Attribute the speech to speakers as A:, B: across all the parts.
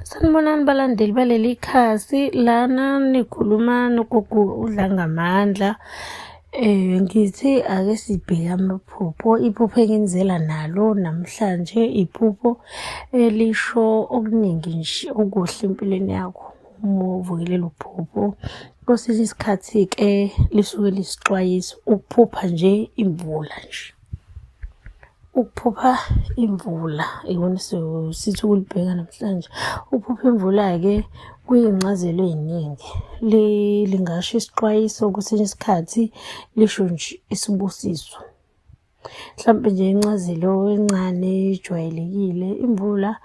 A: Sanibonani balandeli baleli khasi lana nikhuluma noGugu uDlangamandla. Ngithi ake sibheke amaphupho. Iphupho enginizela nalo namhlanje iphupho elisho okuningi nje okuhle empilweni yakho uma uvuke lelo phupho. Kwesinye isikhathi-ke lisuke lisixwayiso ukuphupha nje imvula nje. Ukuphupha imvula ikona sithi ukulibheka namhlanje. Ukuphupha imvula-ke kuyincazelo ey'ningi. Lingasho isixwayiso kwesinye isikhathi lisho nje isibusiso. Mhlampe nje incazelo encane ejwayelekile, imvula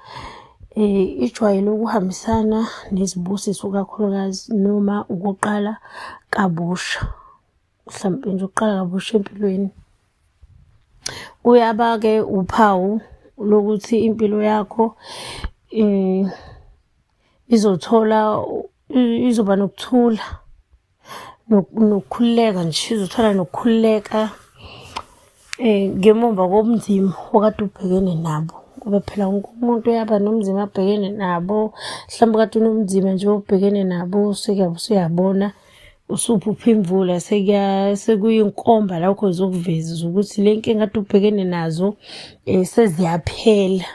A: ijwayele ukuhambisana nezibusiso kakhulukazi noma ukuqala kabusha. Mhlampe nje ukuqala kabusha empilweni. Kuyaba-ke uphawu lokuthi impilo yakho izothola izoba nokuthula nokukhululeka nje, izothola nokukhululeka ngemumva kobunzima okade ubhekene nabo. Ngoba phela wonke umuntu uyaba nobunzima abhekene nabo, mhlawumbe kade unobunzima nje obhekene nabo usuyabona usuphupha imvula sekuyinkomba lakho zokuveza ukuthi le nkinga kade ubhekene nazo seziyaphela.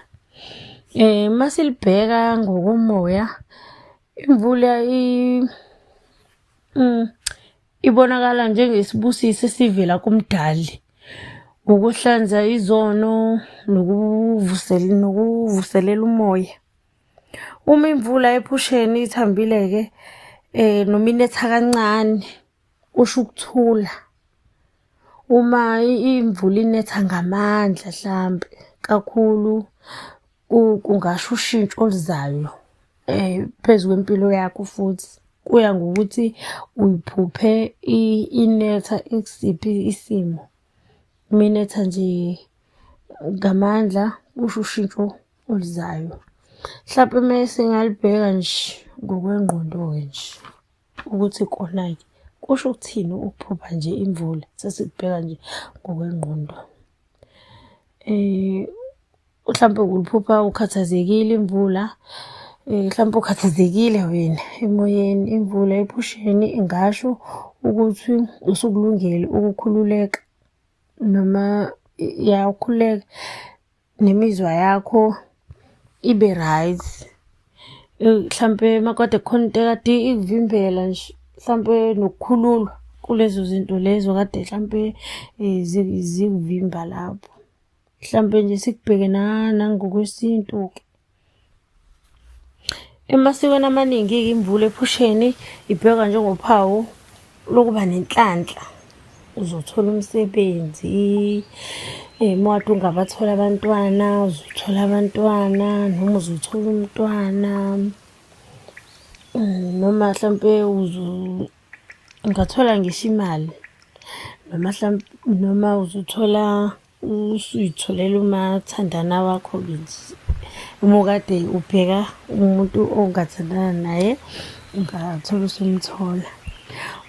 A: Uma silibheka ngokomoya imvula ibonakala njengesibusiso esivela kuMdali ngokuhlanza izono nokuvuselela umoya. Uma imvula ephusheni ithambile-ke noma inetha kancane kusho ukuthula. Uma imvula inetha ngamandla hlampe kakhulu kungasho ushintsho oluzayo phezu kwempilo yakho futhi. Kuya ngokuthi uyiphuphe inetha ikusiphi isimo. Uma inetha nje ngamandla kusho ushintsho oluzayo. Mhlampe uma singalibheka nje ngokwengqondo-ke nje ukuthi kona-ke kusho ukuthini ukuphupha nje imvula sesikubheka nje ngokwengqondo. Mhlampe uliphupha ukhathazekile imvula, mhlampe ukhathazekile wena emoyeni, imvula ephusheni ingasho ukuthi usukulungele ukukhululeka noma ya ukhululeke. Nemizwa yakho ibe right. Mhlampe uma kade kukhona into ekade ikuvimbela nje mhlampe nokukhululwa kulezo zinto lezo kade hlampe zikuvimba lapho. Mhlampe nje sikubheke nangokwesintu-ke. Emasikweni amaningi-ke imvula ephusheni ibhekwa njengophawu lokuba nenhlanhla. Uzothola umsebenzi, uma kade ungabatholi abantwana uzothola abantwana noma uzothola umntwana noma hlampe ungathola ngisho imali noma hlampe noma uzothola usuyitholela umathandana wakho-ke nje. Uma ukade ubheka umuntu ongathandana naye ungathola usumthola.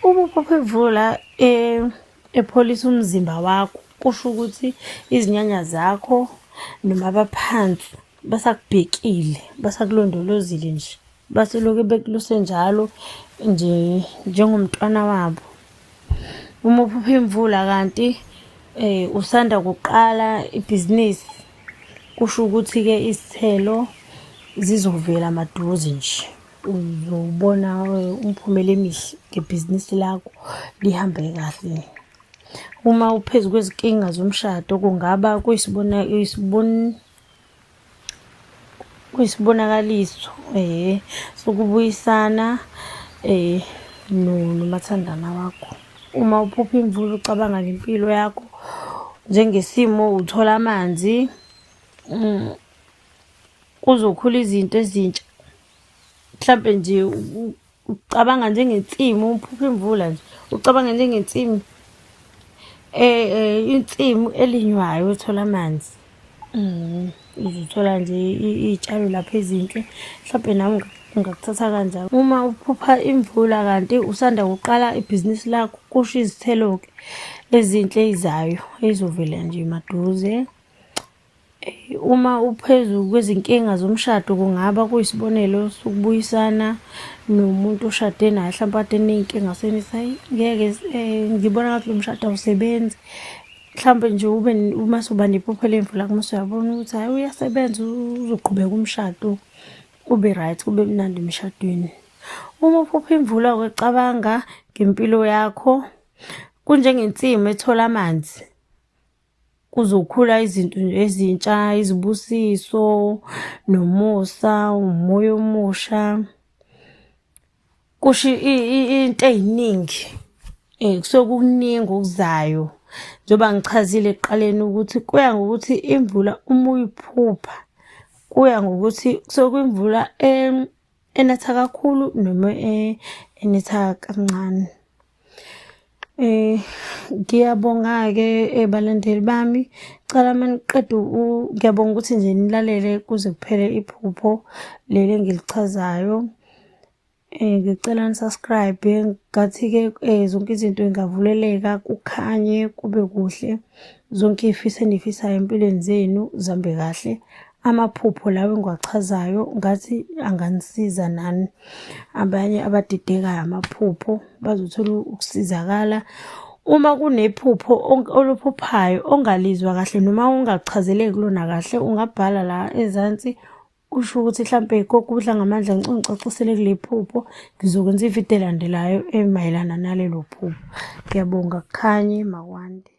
A: Uma uphupha imvula epholisa umzimba wakho kusho ukuthi izinyanya zakho noma abaphansi basakubhekile, basakulondolozile nje. Baseloke bekuluse njalo nje njengomntwana wabo. Uma uphupha imvula kanti usanda kuqala ibhizinisi, kusho ukuthi-ke izithelo zizovela maduze nje. Uzobona umphumela emihle ngebhizinisi lakho lihambe kahle. Uma uphezu kwezinkinga zomshado kungaba kuyisibonakaliso sokubuyisana nomathandana wakho. Uma uphupha imvula ucabanga ngempilo yakho njengesimo uthola amanzi kuzokhula izinto ezintsha mhlampe nje ucabanga njengensimu uphupha imvula nje ucabanga njengensimu insimu elinywayo ethola amanzi. Uzothola nje iy'tshalo lapho ezinhle mhlampe nawe ungakuthatha kanjalo. Uma uphupha imvula kanti usanda kuqala ibhizinisi lakho kusho izithelo-ke ezinhle ey'zayo ey'zovela nje maduze. Uma uphezu kwezinkinga zomshado kungaba kuyisibonelo sokubuyisana nomuntu oshade naye hlampe kade niney'nkinga senithi hhayi ngeke ngibona ngathi lo mshado awusebenzi. Mhlawumbe nje ube uma usuba nephupho lemvula mase uyabona ukuthi hhayi uyasebenza uzoqhubeka umshado ube right kube mnandi emshadweni. Uma uphupha imvula-ke cabanga ngempilo yakho kunjengensimu ethola amanzi. Kuzokhula izinto nje ezintsha, izibusiso nomusa, umoya omusha. Kusho into ey'ningi kusuke kukuningi okuzayo. Njengoba ngichazile ekuqaleni ukuthi kuya ngokuthi imvula uma uyiphupha, kuya ngokuthi kusuke kuyimvula enetha kakhulu noma enetha kancane. Ngiyabonga-ke balandeli bami. Cela uma niqeda ngiyabonga ukuthi nje nilalele kuze kuphele iphupho leli engilichazayo. Ngicela ni-subscribe ngathi-ke zonke izinto y'ngavuleleka kukhanye kube kuhle. Zonke iy'fiso eniy'fisayo empilweni zenu zihambe kahle. Amaphupho lawa engiwachazayo ngathi anganisiza nani. Abanye abadidekayo amaphupho bazothola ukusizakala. Uma kunephupho oluphuphayo ongalizwa kahle noma ungachazeleki kulona kahle ungabhala la ezansi usho ukuthi hlampe gogo uDlangamandla ngicela ungicacisele kule phupho ngizokwenza ividiyo elandelayo emayelana nalelo phupho. Ngiyabonga kukhanye makwande.